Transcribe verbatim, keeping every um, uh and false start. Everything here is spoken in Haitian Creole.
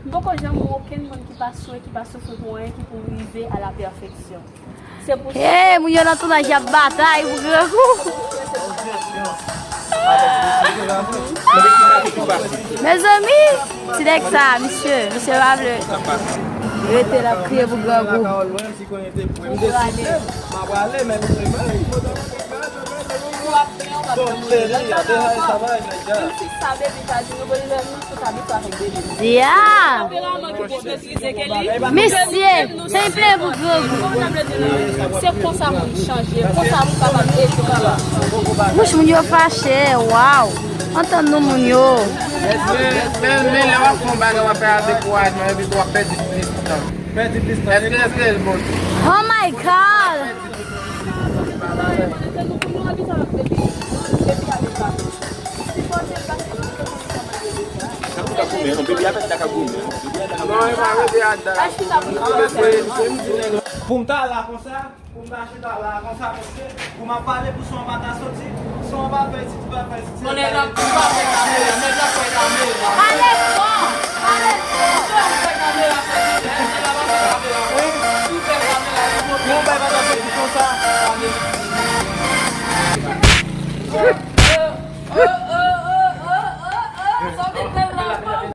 M poko janm wè okenn moun ki pa swe, ki pa soufri pou anyen ki pou rive a la pèfeksyon. Se pou sa. Hey, moun yo nan tounaj y ap batay pou grangou. Mezanmi, ti nèg sa, misye, misye pa vle rete la ap kriye pou grangou. Ya. Mesye, se yon plen pou grangou. Se konsa moun chanje, konsa moun kapab ede papa. Wouch, moun yo fache, waw. Antann nou, moun yo. Men, men, men lè w ap fè yon bagay, w ap fè avèk kourajman, epi w ap pèdi plis tan. Pèdi plis tan. Èske, èske l bon? Oh my God! Pou m ta la konsa, pou m ta chita la konsa, mesye, pou m ap pale pou son an pa ta soti, son an pa fè isit, pa fè isit. Konnen nan pou pa fè kamera, nèg la fè kamera.